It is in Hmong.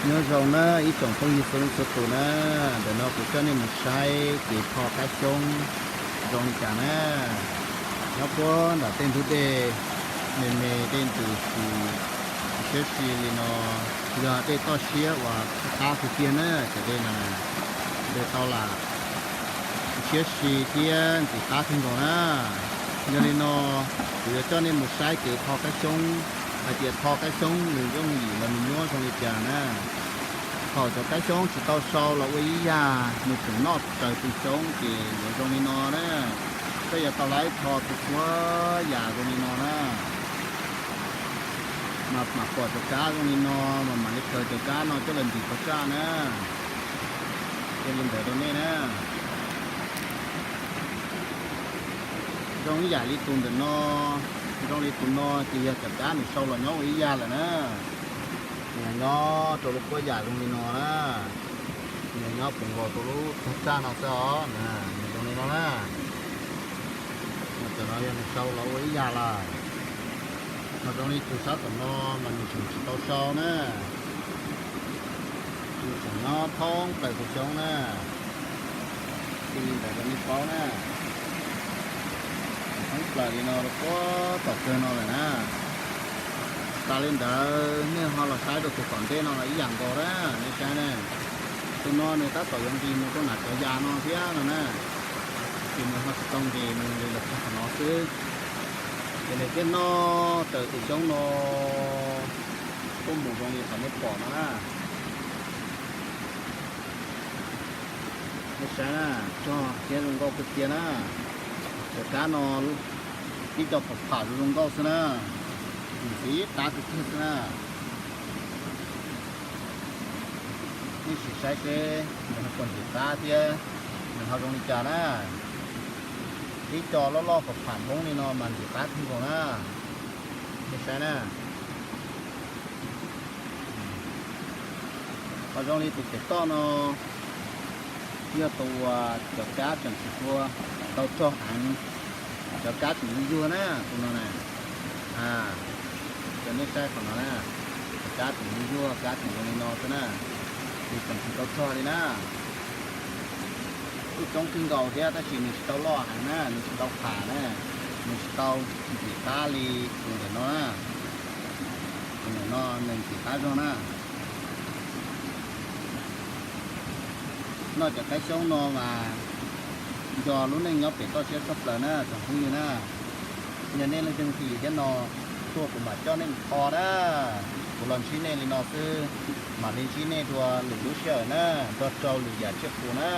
Nyob zoo na ib tsoom phooj ywg txhua leej txhua tus na, ntawm no kuv coj nej mus saib kev tho kab xyoob zoo li cas na. Nyob puag nram tej ntug dej me me, dej ntws siab si li no, yog dej toj siab uas qab tiag tiag na, cov dej no, dej tau lam siab si thiab ntxim qab kawg nkaus na. Yog li no, kuv yuav coj nej mus saib kev tho kab xyoob, hais tias tho kab xyoob nws yooj yim los nws nyuaj zoo li cas na. Thaum cov kab xyoob tsis tau sau los ua ib yam, nws tseem noj raws tus xyoob ces yuav zoo li no na. Koj yuav tau laib tho txhua txhua yam zoo li no na. Mas mam pom cov kab zoo li no, mas mam li khaws cov kab no coj los ntim pov tsaj na. Cia li ntawd rau nej na. Zoo ib yam li tus ntawm no, zoo li tus no ces yog cov kab nws sau los nyob ua ib yam lawm na. Nws nyob rau lub pob yam zoo li no na. Nws nyob puv nkaus rau lub tog tsaj no xwb os. Nws zoo li no na. Mas cov no yog nws sau los ua ib yam lawm. Ho zoo li tus sab tom no mas nws tseem tsis tau sau na. Nws tseem nyob thoob plaws tus xyoob na. Cia li ntawd rau nej paub na. Thoob plaws li no rau puag tom kawg no lawm na. Tas li ntawd nej ho los saib rau tus tom ntej no los ib yam nkaus na, nej saib na. Tus no nws tab tom yuav nqis mus rau nram cov yas no thiab no na. Tiam sis nws ho tsis tau nqis, nws nqis los txog qhov no xwb. Ces nws thiaj noj raws tus xyoob no tuaj mus zoo li qhov nej pom no na. Nej saib na, tsog thiab zoo nkauj kawg kiag na. Cov kab no tib co phom pham zoo zoo nkauj xwb na. Nws ntxim qab kawg kiag xwb na. Nej sim saib seb nws ho puas ntxim qab thiab nws ho zoo li cas na. Tib co loj loj phom pham npoob li no mas ntxim qab kawg nkaus na. Nej saib na. Ho zoo li tus pem toj no yog tus uas cov kab tseem tsis tshua tau tsog heev, cov kab tseem yuag yuag na, tus no na. Cov nej saib qhov no na, cov kab tseem yuag yuag, kab tseem zoo li no xwb na, nws tseem tsis tau tsog li na. Kuj coob kawg nkaus thiab tab sis nws tsis tau loj heev na, nws tsis tau pham na, nws tsis tau ntxim qab li tus ntawm no na. Tus ntawm no nws ntxim qab zog na. Noj cov kab xyoob no mas nco lub neej nyob pem toj siab tshaj plaws na tsoom phooj ywg na. Yog nej leej twg tus yim thiab no tuaj kuv mam coj nej mus tho na. Kuv los ntsib nej li no xwb, mam li ntsib nej dua lwm lub sij hawm na, nrog rau lwm yam tsiaj qus na.